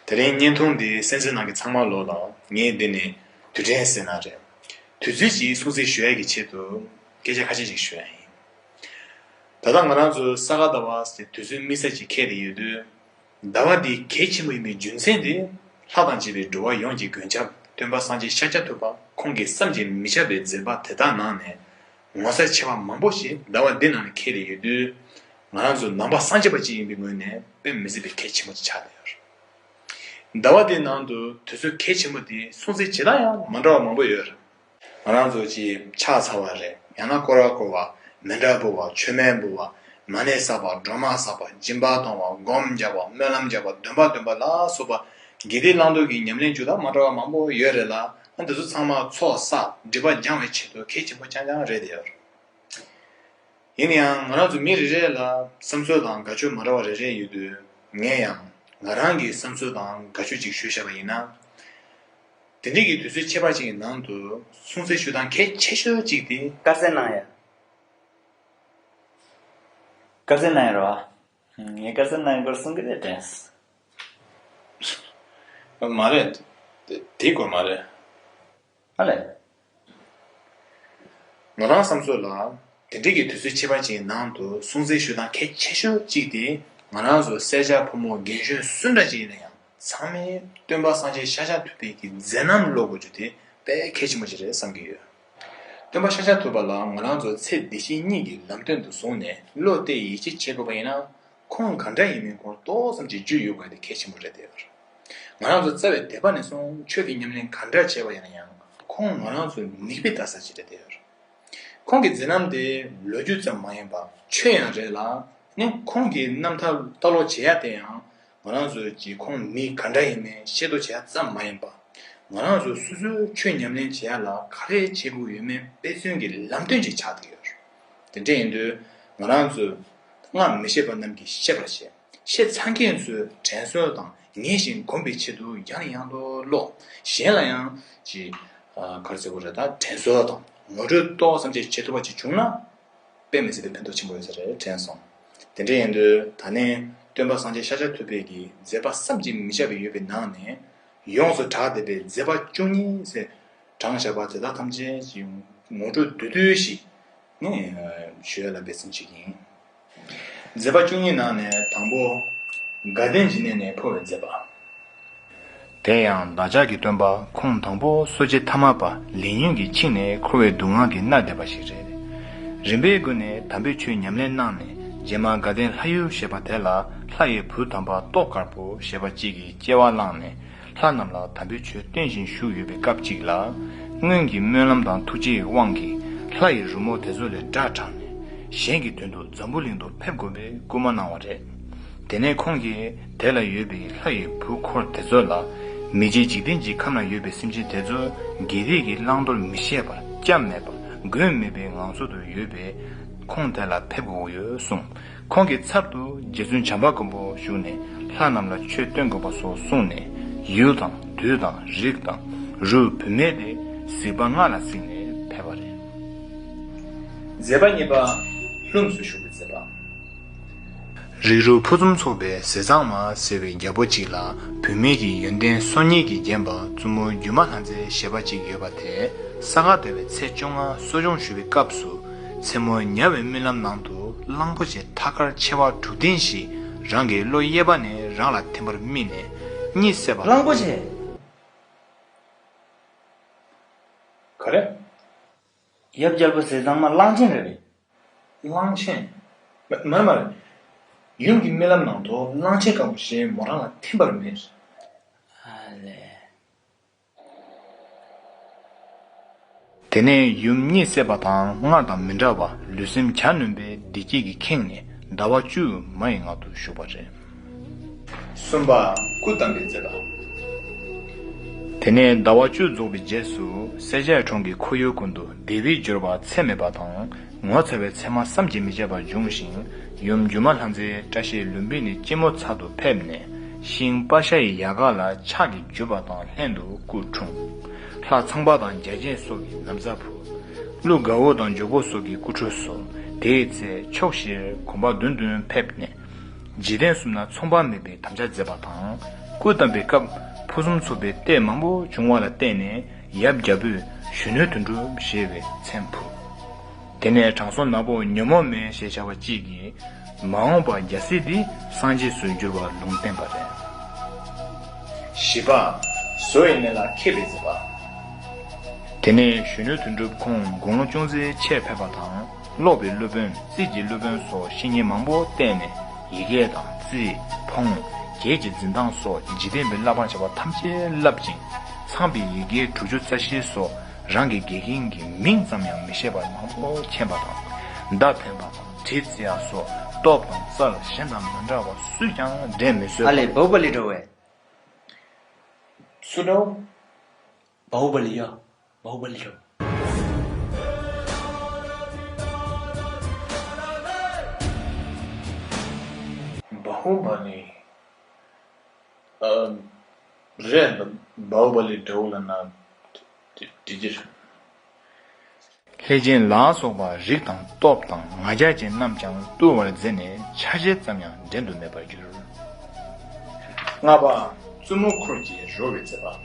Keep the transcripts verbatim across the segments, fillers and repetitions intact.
དེ་རིང་བརྙན་ཐུང་འདི་གསན་གཟིགས་གནང་མཁན་ཚང་མ་ལོ་ལ་ངས་འདི་ནས་དུས་དྲན་ཟེར་ན་རེད། དུས་ཚོད་ཅིག་སྲུང་བརྩི་ཞུ་ཡ་གི་ཆེད་དུ་སྐད་ཆ་ཁ་ཤས་ཤིག་ཞུ་ཡ་ཡིན། ད་ལྟ་ང་རང་ཚོ་ས་ག་ཟླ་བ་ཟེར་དུས་ཚོད་དམིགས་བསལ་ཅིག་འཁེལ་བསྡད་ཡོད་དུས། ཟླ་བ་འདི་གལ་ཆེན་པོ་ཡིན་པའི་རྒྱུ་མཚན་དེ། ལྷ་དང་བཅས་པའི་འགྲོ་བ་ཡོངས་ཀྱི་མགོན་སྐྱབས་སྟོན་པ་སངས་རྒྱས་ཤཱཀྱ་ཐུབ་པ་ཁོང་གིས་བསམ་གྱིས་མི་ཁྱབ་པའི་མཛད་པ་དེ་དག་ནང་ནས། ངོ་མཚར་ཆེ་བ་མང་པོ་ཞིག་ཟླ་བ་འདི་ནང་ནས་འཁེལ་བསྡད་ཡོད་དུས། ང་རང་ཚོ་ནང་པ་སངས་རྒྱས་པ་ཅིག་ཡིན་པའི་ངོས་ནས་དཔེ་མི་སྲིད་པའི་གལ་ཆེན་པོ་ཅིག་ཆགས་བསྡད་ཡོད་རེད། ཟླ་བ་འདིའི་ནང་དུ་དུས་ཚོད་གལ་ཆེན་པོ་འདི་སྲུང་བརྩི་བྱེད་སྟངས་ཡང་མ་འདྲ་བ་མང་པོ་ཡོད་རེད། ང་རང་ཚོ་ཅིག་ཕྱག་འཚལ་བ་རེད། ཡང་ན་སྐོར་ར་བསྐོར་བ། མཎྜལ་འབུལ་བ། མཆོད་མེ་འབུལ་བ། མ་ཎི་བསགས་པ། སྒྲོལ་མ་བསགས་པ། སྦྱིན་པ་གཏོང་བ། སྒོམ་རྒྱག་པ། སྨོན་ལམ་རྒྱག་པ། འདོན་པ་འདོན་པ་ལ་སོགས་པ། དགེ་སྡིག་བླང་དོར་གྱི་ཉམས་ལེན་བྱེད་སྟངས་མ་འདྲ་བ་མང་པོ་ཡོད་རེད་ལ། ཨ་འདི་ཚོ་ཚང་མ་ཚོགས་བསགས་སྒྲིབ་པ་སྦྱང་བའི་ཆེད་དུ་གལ་ཆེན་པོ་རྐྱང་རྐྱང་རེད་དེ། ཡིན་ཡང་ང་རང་ཚོ་མི་རེ་རེ་ལ་བསམ་ཚུལ་དང་དགའ་ཕྱོགས་མ་འདྲ་བ་རེ་རེ་ཡོད་དུས། ངས་ཡང་ང་རང་གི་བསམ་ཚུལ་དང་དགའ་ཕྱོགས་ཅིག་ཞུས་བཞག་པ་ཡིན་ན། དེ་འདྲའི་གི་དུས་ཚོད་ཁྱད་པར་ཅིག་གི་ནང་དུ་སྲུང་བརྩི་ཞུ་སྟངས་གལ་ཆེ་ཤོས་ཅིག་དེ། དཀར་ཟས་གནང་ཡ། དཀར་ཟས་གནང་ཡ་རེད་བ། ངས་དཀར་ཟས་གནང་ཡ་སྐོར་གསུང་གི་རེད་དྲན། མ་རེད། དེ་དེའི་སྐོར་མ་རེད། ཨ་ལས། ང་རང་བསམ་ཚུལ་ལ། དེ་འདྲའི་གི་དུས་ཚོད་ཁྱད་པར་ཅིག་གི་ནང་དུ་སྲུང་བརྩི་ཞུ་སྟངས་གལ་ཆེ་ཤོས་གཅིག་དེ། ང་རང་ཚོ་སེར་སྐྱ་ཕོ་མོ་རྒན་གཞོན་སུ་འདྲ་ཅིག་ཡིན་ན་ཡང་ཚང་མས་སྟོན་པ་སངས་རྒྱས་ཤཱཀྱ་ཐུབ་པའི་གི་མཛད་རྣམ་ཀློག་དགོས་རྒྱུ་དེ་དཔེ་གལ་ཆེན་པོ་ཅིག་རེད་བསམ་གྱི་ཡོད། སྟོན་པ་ཤཱཀྱ་ཐུབ་པ་ལ་ང་རང་ཚོ་ཚེ་འདི་ཕྱི་གཉིས་ཀྱི་ལམ་སྟོན་དུ་བཟུང་ནས་བློ་གཏད་ཡིད་ཆེས་བྱེད་དགོས་པ་ཡིན་ན། ཁོང་ག་འདྲ་ཡིན་མིན་སྐོར་ཏོག་ཙམ་ཅིག་རྒྱུས་ཡོད་དགོས་དེ་གལ་ཆེན་པོ་རེད་དེ། ང་རང་ཚོ་རྩ་བའི་འདས་པ་ནས་བཟུང་ཆོས་ཀྱི་ཉམས་ལེན་ག་འདྲ་བྱས་པ་ཡིན་ན་ཡང་ཁོང་ང་རང་ཚོའི་མིག་དཔེ་ལྟ་ས་ཅིག་རེད་དེ། ཁོང་གི་མཛད་རྣམ་དེ་ལོ་རྒྱུས་ཙམ་མ་ཡིན་པར་ཆོས་ཡང་རེད་ལ། ནི་ཁོང་གི་རྣམ་ཐར་ལྟ་ཀློག་བྱེད་ཡ་དེ་ཡང་ང་རང་ཚོའི་ཀྱི་ཁོང་མི་ག་འདྲ་ཡིན་མིན་ཤེས་རྟོགས་བྱེད་ཡ་ཙམ་མ་ཡིན་པར། ང་རང་ཚོ་སོ་སོའི་ཆོས་ཉམས་ལེན་བྱེད་ཡ་ལ་ག་རེ་བྱེད་དགོས་ཡོད་མེད་དཔེ་མཚོན་གྱི་ལམ་སྟོན་ཅིག་ཆགས་བསྡད་ཡོད། དེ་འདྲ་ཡིན་དུས་ང་རང་ཚོས་སྔར་མི་ཤེས་པ་རྣམས་ཀྱིས་ཤེས་པར་བྱེད། ཤེས་ཚར་མཁན་ཚོས་དྲན་གསོ་དང་ངེས་ཤིང་སྒོམ་པའི་ཆེད་དུ་ཡང་ནས་ཡང་དུ་ཀློག་གཞན་ལ་ཡང་ཅིག་ག་རེ་ཟེར་དགོས་རེད། ད་དྲན་གསོ་དང་ངོ་སྤྲོད་ཏོག་ཙམ་ཅིག་བྱེད་ཐུབ་པ་ཅིག་བྱུང་ན། དཔེ་མི་སྲིད་པའི་ཕན་ཐོགས་ཆེན་པོ་ཡོད་ས་རེད་དྲན་སོང་། དེ་འདྲ་ཡིན་དུས་ད་ནས་སྟོན་པ་སངས་རྒྱས་ཤཱཀྱ་ཐུབ་པའི་གི་མཛད་པ་བསམ་གྱིས་མི་ཁྱབ་པ་ཡོད་པའི་ནང་ནས་ཡོངས་སུ་གྲགས་བསྡད་པའི་མཛད་པ་བཅུ་གཉིས་ཟེར་བགྲངས་བཞག་པ་དེ་དག་ཐམས་ཅད་ཀྱི་ངོ་སྤྲོད་བསྡུས་བསྡུས་ཤིག་ནས་ཞུ་ཡ་ལ་འབད་བརྩོན་བྱེད་ཀྱི་ཡིན། མཛད་པ་བཅུ་གཉིས་ནང་ནས་དང་པོ། དགའ་ལྡན་འཇིགས་མེད་ནས་འཕོ་བའི་མཛད་པ། དེ་ཡང་བདག་ཅག་གི་སྟོན་པ་ཁོང་དང་པོ་གསོ་དཔྱད་ཐ་མལ་པ་ལས་ཉོན་གྱི་འཆིང་ནས་འཁོར་བའི་སྡུག་བསྔལ་གྱིས་མནར་བསྡད་པ་ཞིག་རེད། རིམ་པའི་སྒོ་ནས་དམ་པའི་ཆོས་ཉམས་ལེན་གནང་ནས་རྗེས་མ་དགའ་ལྡན་ལྷ་ཡུལ་ཞེས་པ་དེ་ལ་ལྷ་ཡི་བུ་དམ་པ་ཏོག་དཀར་པོ་ཞེས་པ་གཅིག་གིས་སྐྱེ་བ་བླངས་ནས་ལྷ་རྣམས་ལ་དམ་པའི་ཆོས་སྟོན་བཞིན་བཞུགས་ཡོད་པའི་སྐབས་གཅིག་ལ། སྔོན་གྱི་སྨོན་ལམ་དང་ཐུགས་རྗེའི་དབང་གིས་ལྷ་ཡི་རོལ་མོ་དེ་ཚོ་ལས་སྒྲ་དྲངས་ནས་གཞན་གྱི་དོན་དུ་འཛམ་བུ་གླིང་དུ་ཕེབས་དགོས་པའི་སྐུལ་མ་གནང་བ་རེད། དེ་ནས་ཁོང་གིས་དེ་ལ་ཡོད་པའི་ལྷ་ཡི་བུ་འཁོར་དེ་ཚོ་ལ། མི་མཇེད་འཇིག་རྟེན་གྱི་ཁམས་ན་ཡོད་པའི་སེམས་ཅན་དེ་ཚོ་དགེ་སྡིག་གི་བླང་དོར་མི་ཤེས་པར་སྐྱབས་མེད་པར་མགོན་མེད་པའི་ངང་ཚུལ་དུ་ཡོད་པས་ཁོང་དེ་ལ་ཕེབས་དགོས་ཡོད་གསུངས། ཁོང་གི་ཚབ་ཏུ་རྗེ་བཙུན་བྱམས་པ་མགོན་པོ་བཞུགས་ནས་ལྷ་རྣམས་ལ་ཆོས་སྟོན་དགོས་པ་སོགས་གསུངས་ནས་ཡུལ་དང་དུས་དང་རིགས་དང་རུས་བུད་མེད་དེ་གཟིགས་པ་ལྔ་ལ་གཟིགས་ནས་ཕེབས་པ་རེད། མཛད་པ་གཉིས་པ། ལྷུམས་སུ་ཞུགས་པའི་མཛད་པ། རིགས་རུས་ཕུན་སུམ་ཚོགས་པའི་ཟས་གཙང་མ་ཟེར་བའི་རྒྱལ་པོ་གཅིག་ལ་བུད་མེད་ཀྱི་ཡོན་ཏན་སོ་གཉིས་ཀྱིས་བརྒྱན་པ་བཙུན་མོ་སྒྱུ་མ་ལྷ་མཛེས་ཞེས་པ་གཅིག་ཡོད་པ་དེ་ས་ག་ཟླ་བའི་ཚེས་བཅོ་ལྔ་གསོ་སྦྱོང་ཞུ་བའི་སྐབས་སུ་མཚན་མོ་ཉལ་བའི་རྨི་ལམ་ནང་དུ་གླང་པོ་ཆེ་ཐ་དཀར་མཆེ་བ་དྲུག་ལྡན་ཞིག་རང་གི་གློ་གཡས་པ་ནས་རང་ལ་ཐིམ་པར་རྨིས་ནས་གཉིད་སད་པ། གླང་པོ་ཆེ། ག་རེ། ཡབ་རྒྱལ་པོ་ཟས་གཙང་མ་གླང་ཆེན་རེད་པས། གླང་ཆེན། མ་མ་རེད་མ་རེད། ཡུམ་གྱི་རྨི་ལམ་ནང་དུ་གླང་ཆེན་དཀར་པོ་ཞིག་མོ་རང་ལ་ཐིམ་པར་རྨིས། ཨ་ལས། དེ་ནས་ཡུམ་གཉིད་སད་པ་དང་སྔར་དང་མི་འདྲ་བར་ལུས་སེམས་གྱ་ནོམ་པའི་བདེ་སྐྱིད་ཀྱིས་ཁེངས་ནས་ཟླ་བ་བཅུ་མ་ཡི་ངང་དུ་བཞུགས་པ་རེད། གསུམ་པ། སྐུ་བལྟམས་པའི་མཛད་པ། དེ་ནས་ཟླ་བ་བཅུ་རྫོགས་པའི་རྗེས་སུ་སེར་སྐྱའི་གྲོང་གི་ཁོར་ཡུག་ཀུན་ཏུ་བདེ་བའི་འབྱོར་པ་ཚད་མེད་པ་དང་ངོ་མཚར་བའི་མཚན་མ་བསམ་གྱིས་མི་ཁྱབ་པ་འབྱུང་ཞིང་ཡུམ་སྒྱུ་མ་ལྷ་མཛེས་བཀྲ་ཤིས་ལྷུན་པོ་ནི་སྐྱེད་མོས་ཚལ་དུ་ཕེབས་ནས་ཤིང་པ་ཤ་ཡི་ཡལ་ག་ལ་ཕྱག་གིས་འཇུས་པ་དང་ལྷན་དུ་སྐུ་འཁྲུངས། ལྷ་ཚངས་པ་དང་བརྒྱ་བྱིན་སོགས་ཀྱི་ན་བཟའ་ཕུལ། ཀླུ་དགའ་བོ་དང་འཇོག་པོ་སོགས་ཀྱི་སྐུ་ཁྲུས་གསོལ། དེའི་ཚེ་ཕྱོགས་བཞིར་གོམ་པ་བདུན་བདུན་ཕེབས་ནས། འཇིག་རྟེན་གསུམ་ན་མཚུངས་པ་མེད་པའི་དམ་བཅའ་མཛད་པ་དང་ སྐུ་བལྟམས་པའི་སྐབས་ཕུན་སུམ་ཚོགས་པའི་ལྟས་མང་པོ་བྱུང་བ་ལ་བརྟེན་ནས་ཡབ་རྒྱལ་པོས་གཞོན་ནུའི་དོན་གྲུབ་ཞེས་པའི་མཚན་ཕུལ། དེ་ནས་དྲང་སྲོང་ནག་པོ་ཉོན་མོངས་མེད་ཞེས་བྱ་བ་གཅིག་གིས་མ་འོངས་པར་རྒྱལ་སྲིད་འདི་སངས་རྒྱས་སུ་འགྱུར་བར་ལུང་བསྟན་པ་རེད། བཞི་པ། བཟོ་ཡི་གནས་ལ་མཁས་པའི་མཛད་པ། དེ་ནས་གཞོན་ནུ་དོན་གྲུབ་ཁོང་དགུང་ལོ་ཅུང་ཟད་ཆེར་ཕེབས་པ་དང་། ཀློག་པའི་སློབ་དཔོན། རྩིས་ཀྱི་སློབ་དཔོན་སོགས་བཤེས་གཉེན་མང་པོ་བསྟེན་ནས་ཡི་གེ་དང་རྩིས། འཕོང་། རྒྱན་གྱི་འཛིན་སྟངས་སོགས་འཇིག་རྟེན་པའི་བསླབ་པར་བྱ་བ་ཐམས་ཅད་བསླབ་ཅིང་། ཚངས་པའི་ཡི་གེ་དྲུག་ཅུ་རྩ་བཞི་སོགས་རང་གི་དགེ་རྒན་གྱི་མིང་ཙམ་ཡང་མི་ཤེས་པར་མང་པོ་མཁྱེན་པ་དང་། མདའ་འཕེན་པ་དང་གྲི་རྩེ་ཡ་སོགས་སྟོབས་དང་རྩལ་གཞན་དང་མི་འདྲ་བ་སུས་ཀྱང་འགྲན་མི་བཟོད་པ། ཨ་ལས་བའུ་པ་ལི་འགྲོ་བས། སུ་འགྲོ། བའུ་པ་ལི་ཡ། བའུ་པ་ལི་འགྲོ། བའུ་པ་ལི། ཨ། རེད། བའུ་པ་ལི་འགྲོ་ལ་ན། དེ་དེ་ཅི། ལྷས་བྱིན་ལ་སོགས་པ་རིགས་དང་སྟོབས་དང་ང་རྒྱལ་ཅན་རྣམས་ཀྱང་བཏུལ་བར་མཛད་ནས་ཆ་ཤས་ཙམ་ཡང་འགྲན་དུ་མེད་པར་གྱུར། ལྔ་པ། བཙུན་མོ་འཁོར་གྱིས་རོལ་བའི་མཛད་པ།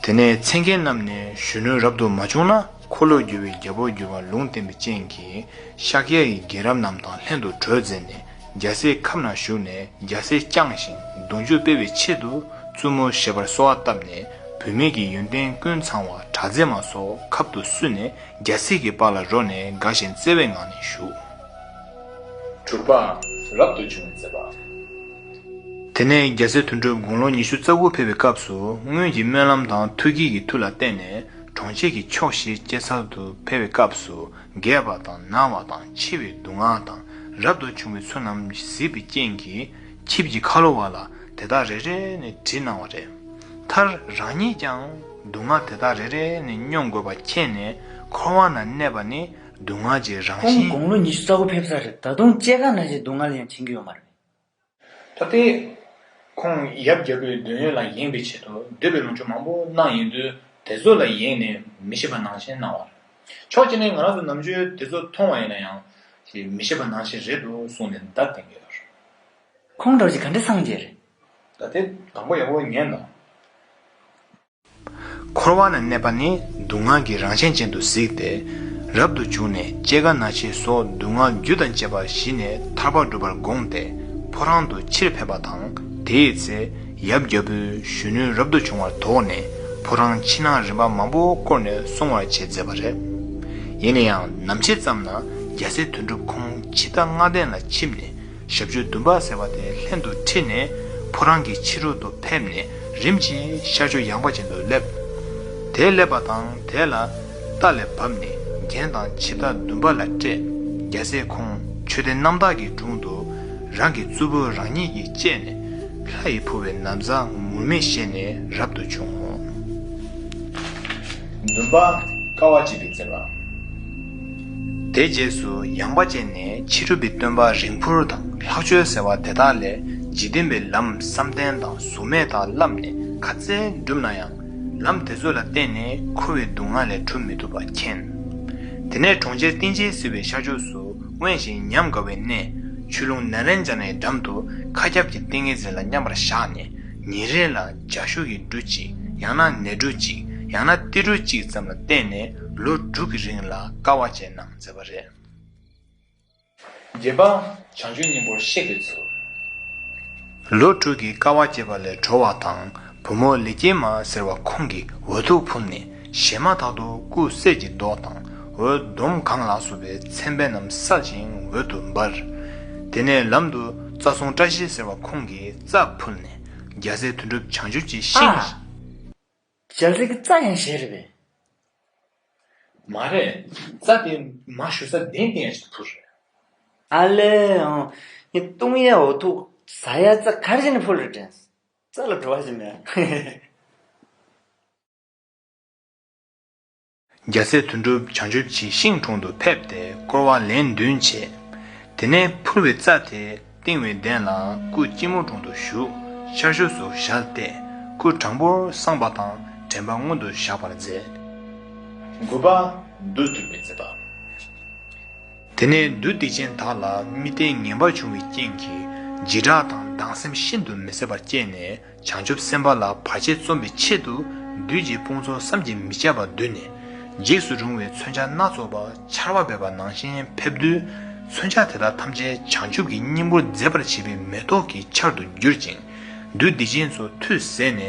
དེ་ནས་མཚན་མཁན་རྣམས་ནས་གཞོན་ནུ་རབ་ཏུ་མ་བྱུང་ན་འཁོར་ལོས་སྒྱུར་བའི་རྒྱལ་པོར་འགྱུར་བར་ལུང་བསྟན་པའི་རྐྱེན་གྱིས་ཤཱཀྱ་ཡི་རྒྱལ་རབས་རྣམས་དང་ལྷན་དུ་གྲོས་མཛད་ནས་རྒྱལ་སྲས་ཁབ་ན་བཞུགས་ནས་རྒྱལ་སྲིད་བསྐྱངས་ཤིང་གདུང་རྒྱུད་སྤེལ་བའི་ཆེད་དུ་བཙུན་མོ་བཞེས་པར་གསོལ་བ་བཏབ་ནས་བུད་མེད་ཀྱི་ཡོན་ཏན་ཀུན་ཚང་བ་གྲགས་འཛིན་མ་སོགས་ཁབ་ཏུ་བསུས་ནས་རྒྱལ་སྲིད་ཀྱི་དཔལ་ལ་རོལ་ནས་དགའ་ཞིང་བརྩེ་བའི་ངང་ནས་བཞུགས། དྲུག་པ། རབ་ཏུ་བྱུང་བའི་མཛད་པ། དེ་ནས་རྒྱལ་སྲས་དོན་གྲུབ་དགུང་ལོ་ཉི་ཤུ་རྩ་དགུ་ཕེབས་པའི་སྐབས་སུ་སྔོན་གྱི་སྨོན་ལམ་དང་ཐུགས་བསྐྱེད་ཀྱི་མཐུ་ལ་བརྟེན་ནས་གྲོང་ཁྱེར་གྱི་ཕྱོགས་བཞིར་སྐྱེལ་སར་དུ་ཕེབས་པའི་སྐབས་སུ་རྒས་པ་དང་ན་བ་དང་འཆི་བའི་སྡུག་བསྔལ་དང་རབ་ཏུ་བྱུང་བའི་ཚུལ་རྣམས་གཟིགས་པའི་རྐྱེན་གྱིས་ཆིབས་ཀྱི་ཁ་ལོ་བ་ལ་དེ་དག་རེ་རེ་ནས་བྲིས་གནང་བ་རེད། མཐར་རང་ཉིད་ཀྱང་སྡུག་བསྔལ་དེ་དག་རེ་རེ་ནས་མྱོང་དགོས་པ་མཁྱེན་ནས་འཁོར་བ་ན་གནས་པ་ནི་སྡུག་བསྔལ་གྱི་རང་ཁོང་བཞིན། དགུང་ལོ་ཉི་ཤུ་རྩ་དགུ་ཕེབས་ས་རེད། ད་དུང་སྐྱེ་རྒ་ན་འཆིའི་སྡུག་བསྔལ་ཡང་མཁྱེན་གྱི་ཡོད་མ་རེད། ད་ལྟའི་ཁོང་ཡབ་རྒྱལ་པོའི་འདོད་ཡོན་ལ་ཡེངས་པའི་ཆེད་དུ་འདོད་པའི་ལོངས་སྤྱོད་མང་པོ་གནང་ཡོང་དུས་དེ་ཚོ་ལ་ཡེངས་ནས་མི་ཤེས་པ་ནང་བཞིན་གནང་བ་རེད། ཕྱོགས་གཅིག་ནས་ང་རང་ཚོ་ནམ་རྒྱུན་དེ་ཚོ་མཐོང་བ་ཡིན་ན་ཡང་ཞེས་མི་ཤེས་པ་ནང་བཞིན་རེད་འདུག་གསུངས་ནས་བརྡ་བསྟན་གྱི་ཡོད་རེད། ཁོང་འདྲ་བོ་ཞིག་ག་འདྲ་སངས་རྒྱས་རེད། ད་དེ་དང་པོ་ཡག་པོ་ཉན་དང་། འཁོར་བ་ན་གནས་པ་ནི་སྡུག་བསྔལ་གྱི་རང་བཞིན་ཅན་དུ་གཟིགས་ཏེ། རབ་ཏུ་བྱུང་ནས་སྐྱེ་རྒ་ན་འཆི་སོགས་སྡུག་བསྔལ་རྒྱུ་དང་བཅས་པ་ཞི་ནས་ཐར་པ་སྒྲུབ་པར་དགོངས་ཏེ་ཕོ་བྲང་དུ་ཕྱིར་ཕེབས་པ་དང་། དེའི་ཚེ་ཡབ་རྒྱལ་པོས་གཞོན་ནུ་རབ་ཏུ་བྱུང་བར་དོགས་ནས་ཕོ་བྲང་ཕྱི་ནང་རིམ་པ་མང་པོ་བསྐོར་ནས་སྲུང་བར་བྱེད་མཛད་པ་རེད། ཡིན་ན་ཡང་ནམ་ཕྱེད་ཙམ་ན་རྒྱལ་སྲས་དོན་གྲུབ་ཁོང་འཆི་བདག་ལྔ་ལྡན་ལ་ཆིབས་ནས། ཞབས་ཀྱུ་བདུན་པ་ཟེར་བ་དེ་ལྷན་དུ་ཁྲིད་ནས་ཕོ་བྲང་གི་ཕྱི་རོལ་དུ་ཕེབས་ནས་རིམ་གྱིས་ཤར་ཕྱོགས་ཡངས་པ་ཅན་དུ་སླེབས། དེ་སླེབས་པ་དང་དེ་ལ་རྟ་ལས་བབས་ནས་རྒྱན་དང་ཆིབས་རྟ་བདུན་པ་ལ་སྤྲས། རྒྱལ་སྲས་ཁོང་མཆོད་རྟེན་རྣམ་དག་གི་དྲུང་དུ་རང་གི་གཙུག་ཕུད་རང་ཉིད་ཀྱིས་བཅད་ནས་ལྷ་ཡིས་ཕུལ་བའི་ན་བཟའ་ངུར་སྨྲིག་བཞེས་ནས་རབ་ཏུ་བྱུང་ངོ་། བདུན་པ། དཀའ་བ་སྤྱད་པའི་མཛད་པ། དེ་རྗེས་སུ་ཡངས་པ་ཅན་ནས་ཕྱི་སྒྲུབ་པའི་སྟོན་པ་རིང་འཕུར་དང་ལྷག་སྤྱོད་ཟེར་བ་དེ་དག་ལས་འཇིག་རྟེན་པའི་ལམ་བསམ་གཏན་དང་གཟུགས་མེད་དག་བསླབས་ནས་ག་ཚད་བསྒྲུབས་ན་ཡང་ལམ་དེ་ཚོ་ལ་བརྟེན་ནས་འཁོར་བའི་སྡུག་བསྔལ་ལས་གྲོལ་མི་ཐུབ་པ་མཁྱེན། དེ་ནས་གྲོང་ཁྱེར་གཏིང་བརྗེད་ཟེར་བའི་ཤར་ཕྱོགས་སུ་དབེན་ཞིང་ཉམས་དགའ་བའི་གནས་ཆུ་ཀླུང་ནཱ་ལེནྡྲ་ནའི་འགྲམ་དུ་མཁའ་ཁྱབ་ཀྱི་ཏིང་ངེ་འཛིན་ལ་མཉམ་པར་བཞག་ནས། ཉིན་རེ་ལ་བྱ་ཤུག་གི་འབྲུ་གཅིག་ཡང་ན་ནས་འབྲུ་གཅིག་ཡང་ན་ཏི་རུ་གཅིག་ཙམ་ལ་བརྟེན་ནས་ལོ་དྲུག་གི་རིང་ལ་དཀའ་བ་སྤྱད་གནང་མཛད་པ་རེད། བརྒྱད་པ། བྱང་ཆུབ་སྙིང་པོར་གཤེགས་པའི་ཚུལ། ལོ་དྲུག་གི་དཀའ་བ་སྤྱད་པ་ལས་གྲོལ་བ་དང་བུ་མོ་ལེགས་སྐྱེས་མ་ཟེར་བ་ཁོང་གིས་འོ་ཐུག་ཕུལ་ནས་ཞེ་མ་ཐག་ཏུ་སྐུ་གསེར་གྱི་མདོག་དང་འོད་འདོམ་གང་ལ་སོགས་པའི་མཚན་དཔེ་རྣམས་གསལ་ཞིང་འོད་དུ་འབར། དེ་ནས་ལམ་དུ་རྩྭ་ཟུང་བཀྲ་ཤིས་ཟེར་བ་ཁོང་གིས་རྩྭ་ཕུལ་ནས། རྒྱལ་སྲས་དོན་གྲུབ་བྱང་ཆུབ་ཀྱི་ཤིང་། ཨ། རྒྱལ་སྲས་ཀྱི་རྩྭ་ཡང་བཞེས་རེད་པས། མ་རེད། རྩྭ་དེ་མ་ཞུ་ས་གདན་སྟེང་ཡང་ཞིག་ཕུལ་རེད། ཨ་ལས་ཨང་། ངས་བཏུང་ཡས་འོ་ཐུག་ཟ་ཡས་རྩྭ་ག་རེ་བྱས་ནས་ཕུལ་རེད་དྲན། རྩྭ་ལ་བྲོ་བ་ཞིག་མེད། རྒྱལ་སྲས་དོན་གྲུབ་བྱང་ཆུབ་ཀྱི་ཤིང་དྲུང་དུ་ཕེབས་ཏེ་བསྐོར་བ་ལན་བདུན་བྱས། དེ་ནས་ཕུལ་བའི་རྩྭ་དེ་བཏིང་བའི་གདན་ལ་སྐུ་སྐྱིལ་མོ་དྲུང་དུ་བཞུགས། ཤར་ཕྱོགས་སུ་ཞལ་བལྟས། སྐུ་དྲང་པོར་བསྲངས་པ་དང་དྲན་པ་མངོན་དུ་བཞག་པར་མཛད། དགུ་པ། བདུད་འདུལ་བའི་མཛད་པ། དེ་ནས་བདུད་སྡིག་ཅན་དག་ལ་རྨི་ལྟས་ངན་པ་བྱུང་བའི་རྐྱེན་གྱིས། འཇིགས་སྐྲག་དང་སྡང་སེམས་ཤིན་ཏུ་མི་བཟད་པར་སྐྱེས་ནས། བྱང་ཆུབ་སེམས་དཔའ་ལ་བར་ཆད་རྩོམ་པའི་ཆེད་དུ། བདུད་ཀྱི་དཔུང་ཚོགས་བསམ་གྱིས་མི་ཁྱབ་པ་བསྡུས་ནས། འཇིགས་སུ་རུང་བའི་མཚོན་ཆ་སྣ་ཚོགས་པ་ཆར་པ་འབེབས་པ་ནང་བཞིན་ཕེབས་དུས། མཚོན་ཆ་དེ་དག་ཐམས་ཅད་བྱང་ཆུབ་ཀྱི་སྙིང་པོར་མཛེས་པར་བྱེད་པའི་མེ་ཏོག་གི་ཆར་དུ་གྱུར་ཅིང་། བདུད་སྡིག་ཅན་ཚོ་ཐུད་བསྲེས་ནས།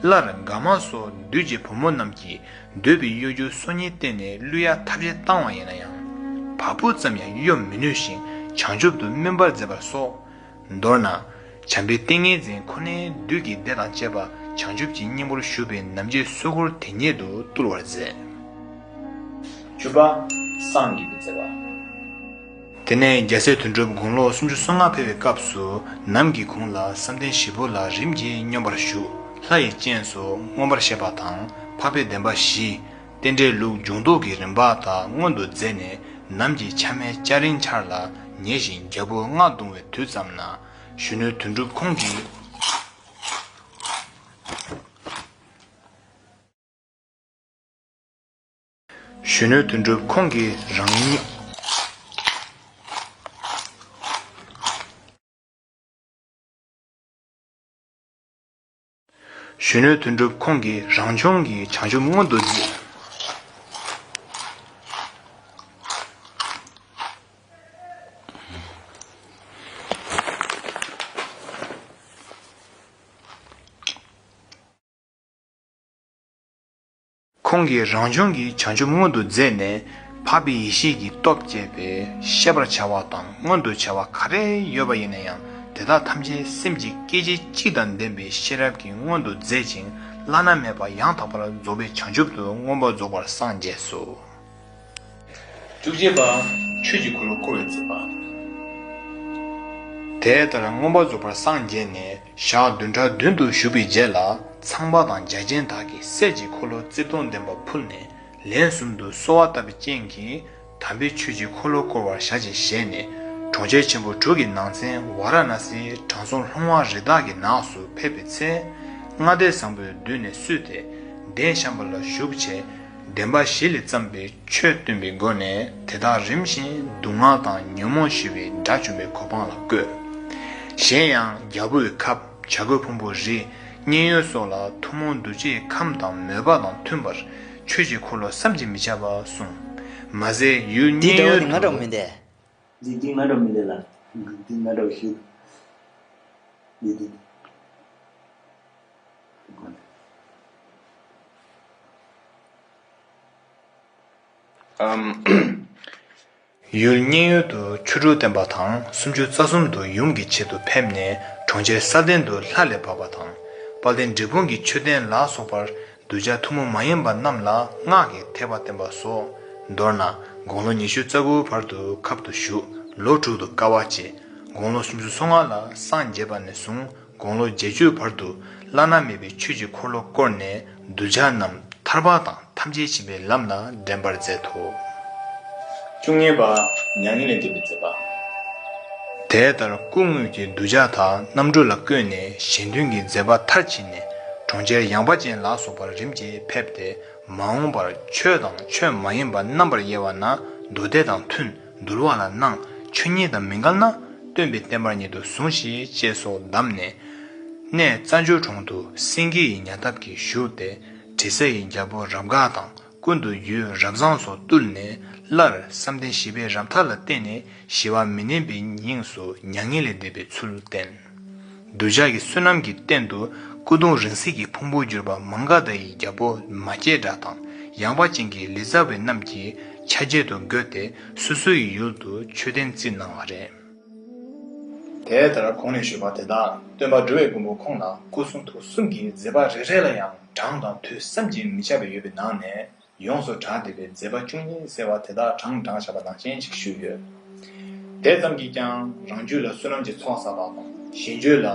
སླར་དགའ་མ་སོགས་བདུད་ཀྱི་བུ་མོ་རྣམས་ཀྱིས། འདོད་པའི་གཡོ་སྒྱུ་སོ་གཉིས་བསྟན་ནས་བླུ་ཡག་ཐབས་ཤེས་བཏང་བ་ཡིན་ན་ཡང་། བ་སྤུ་ཙམ་ཡང་གཡོ་མི་ནུས་ཤིང་བྱང་ཆུབ་ཏུ་སྨིན་པར་མཛད་པ་སོགས། མདོར་ན། བྱམས་པའི་ཏིང་ངེ་འཛིན་ཁོ་ནའི་བདུད་ཀྱི་སྡེ་དང་བཅས་པ་བྱང་ཆུབ་ཀྱི་སྙིང་པོར་ཞུགས་པའི་ནམ་མཁའི་སྲུང་འཁོར་དེ་ཉིད་དུ་བཏུལ་བར་མཛད། བཅུ་པ། བསངས་ཀྱི་མཛད་པ། དེ་ནས་རྒྱལ་སྲས་དོན་གྲུབ་དགུང་ལོ་སུམ་ཅུ་སོ་ལྔ་ཕེབས་པའི་སྐབས་སུ། ནམ་གྱི་གུང་ལ་བསམ་གཏན་བཞི་པོ་ལ་རིམ་གྱིས་སྙོམས་པར་ཞུགས། ལྷ་ཡི་སྤྱན་སོགས་མངོན་པར་ཤེས་པ་དང་། འཕགས་པའི་བདེན་པ་བཞི། རྟེན་འབྲེལ་ལུགས་འབྱུང་ལྡོག་གི་རིམ་པ་དག་མངོན་དུ་མཛད་ནས། ནམ་གྱི་ཆ་སྨད་སྐྱ་རེངས་འཆར་ལ་ཉེ་ཞིང་རྒྱལ་པོ་རྔ་བརྡུང་བའི་དུས་ཙམ་ན། གཞོན་ནུ་དོན་གྲུབ་ཁོང་གིས། གཞོན་ནུ་དོན་གྲུབ་ཁོང་གིས་རང་ཉིད། གཞོན་ནུ་དོན་གྲུབ་ཁོང་གིས་རང་བྱུང་གི་བྱང་ཆུབ་མངོན་དུ་མཛད། ཁོང་གིས་རང་བྱུང་གི་བྱང་ཆུབ་མངོན་དུ་མཛད་ནས། འཕགས་པའི་ཡེ་ཤེས་ཀྱི་སྟོབས་བསྐྱེད་པས་ཤེས་པར་བྱ་བ་དང་མངོན་དུ་བྱ་བ་ག་རེ་ཡོད་པ་ཡིན་ན་ཡང་། དེ་དག་ཐམས་ཅད་སེམས་ཀྱི་སྐད་ཅིག་གཅིག་དང་ལྡན་པའི་ཤེས་རབ་ཀྱིས་མངོན་དུ་མཛད་ཅིང་། བླ་ན་མེད་པ་ཡང་དག་པར་རྫོགས་པའི་བྱང་ཆུབ་ཏུ་མངོན་པར་རྫོགས་པར་སངས་རྒྱས་སོ། བཅུ་གཅིག་པ། ཆོས་ཀྱི་འཁོར་ལོ་བསྐོར་བའི་མཛད་པ། དེ་ལྟར་མངོན་པར་རྫོགས་པར་སངས་རྒྱས་ནས། ཞག་བདུན་ཕྲག་བདུན་དུ་བཞུགས་པའི་རྗེས་ལ། ཚངས་པ་དང་བརྒྱ་བྱིན་དག་གིས་གསེར་གྱི་འཁོར་ལོ་རྩིབས་སྟོང་ལྡན་པ་ཕུལ་ནས། ལན་གསུམ་དུ་གསོལ་བ་བཏབ་པའི་རྐྱེན་གྱིས། དམ་པའི་ཆོས་ཀྱི་འཁོར་ལོ་བསྐོར་བར་ཞལ་གྱིས་བཞེས་ནས། གྲོང་ཁྱེར་ཆེན་པོ་དྲུག་གི་ནང་ཚན་ཝཱ་ར་ཎཱ་སིའི་དྲང་སྲོང་ལྷུང་བ་རི་དྭགས་ཀྱི་ནགས་སུ་ཕེབས་པའི་ཚེ། ལྔ་སྡེ་བཟང་པོས་བསྡུས་ནས་བསུས་ཏེ། གདན་བཤམས་པ་ལ་བཞུགས་བྱས། བདེན་པ་བཞི་ལས་བརྩམས་པའི་ཆོས་སྟོན་པའི་སྒོ་ནས། དེ་དག་རིམ་བཞིན་སྡུག་བསྔལ་དང་ཉོན་མོངས་ཞི་བའི་དགྲ་བཅོམ་པའི་གོ་འཕང་ལ་བཀོད། གཞན་ཡང་རྒྱལ་པོའི་ཁབ། བྱ་རྒོད་ཕུང་པོའི་རི། མཉན་ཡོད་སོགས་ལ་ཐུན་མོང་གདུལ་བྱའི་ཁམས་དང་མོས་པ་དང་མཐུན་པར་ཆོས་ཀྱི་འཁོར་ལོ་བསམ་གྱིས་མི་ཁྱབ་པ་གསུངས། མ་ཟད་ཡུལ་འདི་མཉན་འདྲ་བོ་ཡོད་ནི་ང་དུ། འདྲ་བོ་མི་འདུག་འདི་འདི་ང་འདྲ་མི་འདུག་ལ། འདི་འདི་ང་འདྲ་བོ་ཞིག་འདི་འདི། ཨམ། ཡུལ་མཉན་ཡོད་དུ་ཆོ་འཕྲུལ་བསྟན་པ་དང་། སུམ་ཅུ་རྩ་གསུམ་དུ་ཡུམ་གྱི་ཆེད་དུ་ཕེབས་ནས། གྲོང་ཁྱེར་ས་སྟེང་དུ་ལྷ་ལས་བབས་པ་དང་། དཔལ་ལྡན་འབྲས་སྤུངས་ཀྱི་མཆོད་རྟེན་ལ་སོགས་པར། གདུལ་བྱ་ཐུན་མོང་མ་ཡིན་པ་རྣམས་ལ་སྔགས་ཀྱི་ཐེག་པ་བསྟན་པ་སོགས། མདོར་ན་དགུང་ལོ་ཉི་ཤུ་རྩ་དགུའི་བར་དུ་ཁབ་ཏུ་བཞུགས། ལོ་དྲུག་ཏུ་དཀའ་བ་སྤྱད། དགུང་ལོ་སུམ་ཅུ་སོ་ལྔ་ལ་སངས་རྒྱས་པ་ནས་བཟུང་། དགུང་ལོ་བརྒྱད་ཅུའི་བར་དུ་བླ་ན་མེད་པའི་ཆོས་ཀྱི་འཁོར་ལོ་བསྐོར་ནས། གདུལ་བྱ་རྣམས་ཐར་པ་དང་ཐམས་ཅད་མཁྱེན་པའི་ལམ་ལ་འདྲེན་པར་མཛད་དོ། བཅུ་གཉིས་པ། མྱ་ངན་ལས་འདས་པའི་མཛད་པ། དེ་ལྟར་སྐུ་དངོས་ཀྱི་གདུལ་བྱ་དག་རྣམ་གྲོལ་ལ་བཀོད་ནས། གཞན་དོན་གྱི་མཛད་པ་མཐར་ཕྱིན་ནས། གྲོང་ཁྱེར་ཡངས་པ་ཅན་ལ་སོགས་པར་རིམ་གྱིས་ཕེབས་ཏེ། མ་འོངས་པར་ཆོས་དང་ཆོས་མ་ཡིན་པ་རྣམ་པར་དབྱེ་བ་ན། མདོ་སྡེ་དང་མཐུན། འདུལ་བ་ལ་སྣང་། ཆོས་ཉིད་དང་མི་འགལ་ན། སྟོན་པའི་བསྟན་པ་ཉིད་དུ་ཟུངས་ཤིག་ཅེས་སོགས་གདམས་ནས། གནས་རྩ་འཇོལ་གྲོང་དུ་སེང་གེ་ཡི་ཉ་ཐབ་ཀྱིས་བཞུགས་ཏེ། དྲི་ཟ་ཡི་རྒྱལ་པོ་རབ་དགའ་དང་། ཀུན་ཏུ་ཡུལ་རབ་བཟང་སོགས་བཏུལ་ནས། སླར་བསམ་གཏན་བཞི་པའི་རབ་མཐའ་ལ་བརྟེན་ནས། ཞི་བ་མི་གནས་པའི་དབྱིངས་སུ་མྱ་ངན་ལས་འདས་པའི་ཚུལ་བསྟན། གདུལ་བྱ་ཡི་བསོད་ནམས་ཀྱི་རྟེན་དུ། སྐུ་གདུང་རིང་བསྲེལ་གྱི་ཕུང་པོར་གྱུར་པ་མངྒ་དྷ་ཡི་རྒྱལ་པོ་མ་སྐྱེས་དགྲ་དང་། ཡངས་པ་ཅན་གྱི་ལི་ཙྪ་བའི་རྣམས་ཀྱིས་ཆ་བྱད་དུ་བགོས་ཏེ། སོ་སོ་ཡི་ཡུལ་དུ་མཆོད་རྟེན་བརྩིགས་གནང་བ་རེད། དེ་ལྟར་གོང་ནས་ཞུས་པ་དེ་དག་སྟོན་པ་འགྲོ་བའི་མགོན་པོ་ཁོང་ལ་སྐུ་གསུང་ཐུགས་གསུམ་གྱི་མཛད་པ་རེ་རེ་ལ་ཡང་གྲངས་དང་དུས་བསམ་གྱིས་མི་ཁྱབ་པ་ཡོད་པའི་ནང་ནས། ཡོངས་སུ་གྲགས་བསྡད་པའི་མཛད་པ་བཅུ་གཉིས་ཟེར་བ་དེ་དག་གྲངས་བགྲངས་བཞག་པ་ནང་བཞིན་ཞིག་ཞུས་ཡོད། དེ་ཙམ་གྱིས་ཀྱང་རང་རྒྱུད་ལ་བསོད་ནམས་ཀྱི་ཚོགས་བསགས་པ་དང་། གཞན་རྒྱུད་ལ་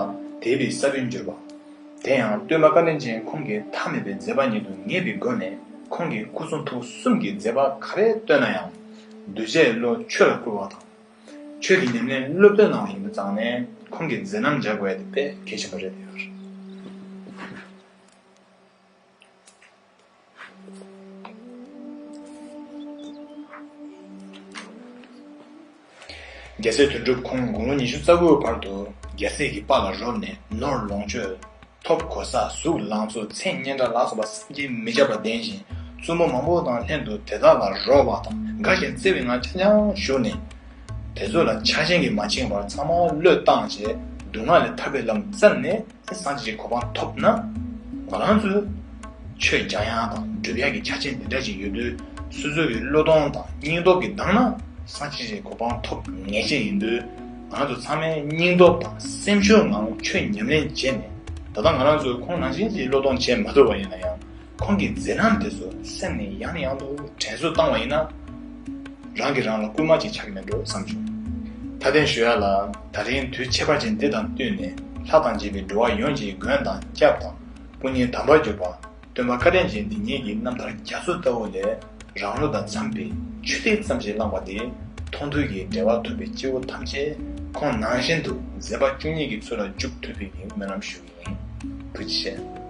དད་པའི་ས་བོན་གྱུར་པ། དེ་ཡང་སྟོན་པ་བཀའ་དྲིན་ཅན་ཁོང་གི་མཐའ་མེད་པའི་མཛད་པ་ཉིད་དུ་ངེས་པའི་སྒོ་ནས། ཁོང་གིས་སྐུ་གསུང་ཐུགས་གསུམ་གྱི་མཛད་པ་ག་རེ་སྟོན་ན་ཡང་། གདུལ་བྱའི་བློ་ཆོས་ལ་བསྐུལ་བ་དང་། ཆོས་ཀྱི་ཉམས་ལེན་སློབ་སྟོན་གནང་བ་ཡིན་པ་ཙང་ནས། ཁོང་གི་མཛད་རྣམ་མཇལ་དགོས་ཡ་དེ་དཔེ་གལ་ཆེན་པོ་རེད་ཡོད། རྒྱལ་སྲས་དོན་གྲུབ་ཁོང་དགུང་ལོ་ཉི་ཤུ་རྩ་དགུའི་བར་དུ་ རྒྱལ་སྲས་ཀྱི་དཔལ་ལ་རོལ་ནས་ནོར་ལོངས་སྤྱོད། ཐོབ་གོ་ས་གཟུགས་ལང་ཚོ་མཚན་སྙན་གྲགས་ལ་སོགས་པ་བསམ་གྱིས་མི་ཁྱབ་པ་ལྡན་ཞིང་བཙུན་མོ་མང་པོ་དང་ལྷན་དུ་དེ་དག་ལ་རོལ་བ་དང་དགའ་ཞིང་བརྩེ་བའི་ངང་འཆར་འཆར་བཞུགས་ནས། དེ་ཚོ་ལ་ཆགས་ཞེན་གྱིས་མ་འཆིང་བར་ཚང་མ་བློས་བཏང་བྱས་སྡུག་བསྔལ་ལས་ཐར་པའི་ལམ་བཙལ་ནས་སངས་རྒྱས་ཀྱི་གོ་འཕང་ཐོབ་ན། ང་རང་ཚོས་ཆོས་སྦྱང་ཡག་དང་སྒྲུབ་ཡག་གི་ཆ་རྐྱེན་དེ་འདྲ་ཞིག་ཡོད་དུས། སོ་སོའི་བློས་གཏོང་དང་སྙིང་སྟོབས་ཀྱིས་འདང་ན་སངས་རྒྱས་ཀྱི་གོ་འཕང་ཐོབ་ངེས་ཅན་ཡིན་དུས། ང་ཚོ་ཚང་མས་སྙིང་སྟོབས་དང་སེམས་ཤུགས་ངང་ཆོས་ཉམས་ལེན་བྱས་ནས། ད་ལྟ་ང་རང་ཚོས་ཁོང་ནང་བཞིན་གྱི་བློས་གཏོང་བྱེད་མ་ཐུབ་པ་ཡིན་ན་ཡང་། ཁོང་གི་མཛད་རྣམ་དེ་ཚོ་སེམས་ནས་ཡང་ནས་ཡང་དུ་དྲན་གསོ་བཏང་བ་ཡིན་ན། རང་གིས་རང་ལ་སྐུལ་མ་ཅིག་ཆགས་ཀྱི་མེད་འགྲོ་བསམ་བྱུང་། མཐའ་དོན་ཞུ་ཡ་ལ། ད་རིང་དུས་ཁྱད་པར་ཅན་འདི་དང་བསྟུན་ནས། ལྷ་དང་བཅས་པའི་འགྲོ་བ་ཡོངས་ཀྱི་མགོན་དང་སྐྱབས་དང་། སྐུ་གཉིས་དམ་པར་གྱུར་པ། སྟོན་པ་བཀའ་དྲིན་ཅན་འདི་ཉིད་ཀྱི་རྣམ་ཐར་རྒྱ་མཚོ་ལྟ་བུ་ལས། རང་ལུགས་དང་འཚམས་པའི་ཆོས་ཐིག་ཙམ་ཞིག་བླངས་པ་འདིས། མཐོང་ཐོས་ཀྱི་འབྲེལ་བ་ཐུབ་པའི་སྐྱེ་བོ་ཐམས་ཅད། ཁོང་ནང་བཞིན་དུ་མཛད་པ་བཅུ་གཉིས་ཀྱི་ཚུལ་ལ་འཇུག་ཐུབ་པའི་སྨོན་ལམ་ཞུ་གི་ཡིན། ཐུགས་རྗེ་ཆེ།